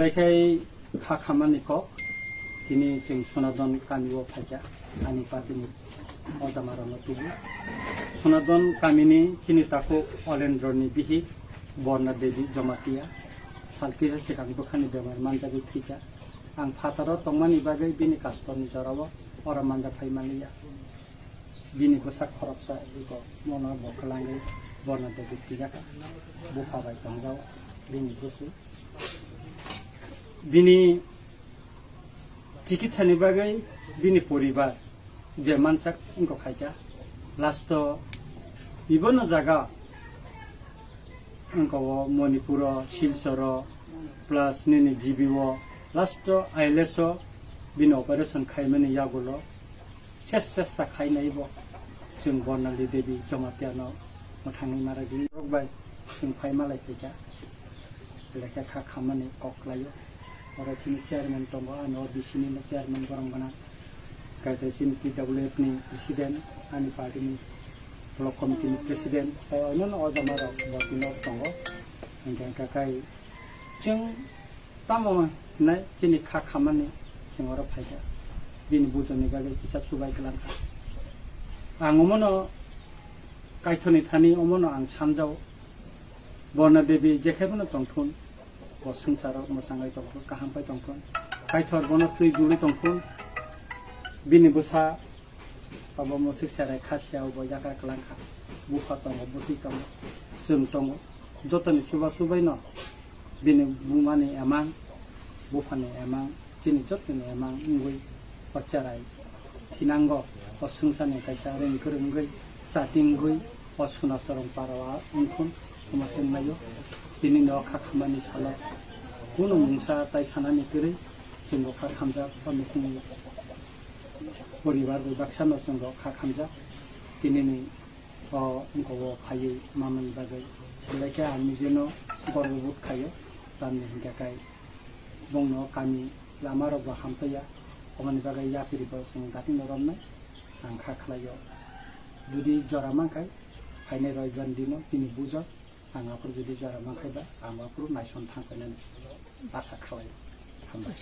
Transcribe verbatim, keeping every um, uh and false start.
Taikhai kha khamani kok, tini chwng Sonadon kami o phaikha, ani party ni ojamarokno tubu. Sonadon kami ni chini takhuk Olendro ni bihik Borna Devi Jomatia, sal kisa swkang bwkhani bemar manjagwi thwikha. Ang phataro tongmani bagwi bini kastor ni jora o oro manjak phai manliya. Bini bwsa khoroksa ego mono bo kwlangwi Borna Devi thwijakha. Bupha bai tongjao bini bwswi. Bini chikitsani bagwi bini poribar je mansak wngkha khaikha. Last o bibono jaga wngkha o Manipur o, Silchar o, plus nini G B o, last o I L S o bini operation khaimani yagulo ses chesta khainai bo. Chwng Bornali Devi Jamatia no mwthangwi mara di rok bai chwng phai malai phaikha. Lekha kha khamani kok khlaio. Oro chini chairman tongo, ani O B C ni chairman borok gana. Kaisa chini T W F ni president, ani party ni block committee ni president, tai oino no o jama rok bo tino tongo. Hingke hingke kai chwng tamo hinai chini kha khamani chwng oro phaikha. Bini bujoni bagwi kisa chubai kwlangkha. Ang omono kaithoni thani omono ang sanjao. Borna Devi jekhe phano tongthun, bo swngcharo mwchangwi tongthun, kaham pai tongthun. Kaithor bono twi gulwi tongthun. Bini bwsa abo mwswk serai kha siya bo yakar kwlangkha. Bupha tongo, bwswi tongo, chwng tongo. Jotoni chuba chubaino bini bumani emang, buphani emang, chini jotoni emang wngwi o cherai thinango. O swngcharni kaisa rwng kwrwngwi chatingwi o Sunasorong para o wngkhun omo se wnglaio. Tini no kha khamani salo kunu mungsa tai sanani kwrwi chwngbo kha khamjak o nukhung poribar bai baksano chwngbo kha khamjak. Tinini o wngkha o phaiwi mamani bagwi belai khe ang nijeno gorbo bodh khaio. Tamni hinkhe kai bongno kami lama rok bo hamphaiya, omoni bagwi yapiri bo chwng dating no romnai ang kha khlaio. Jodi jora mankhai phainai roi ban dino bini bujor ang aphuru jodi jora mankhai ba ang aphuru naison thangpainani asa khlaio. Hambai.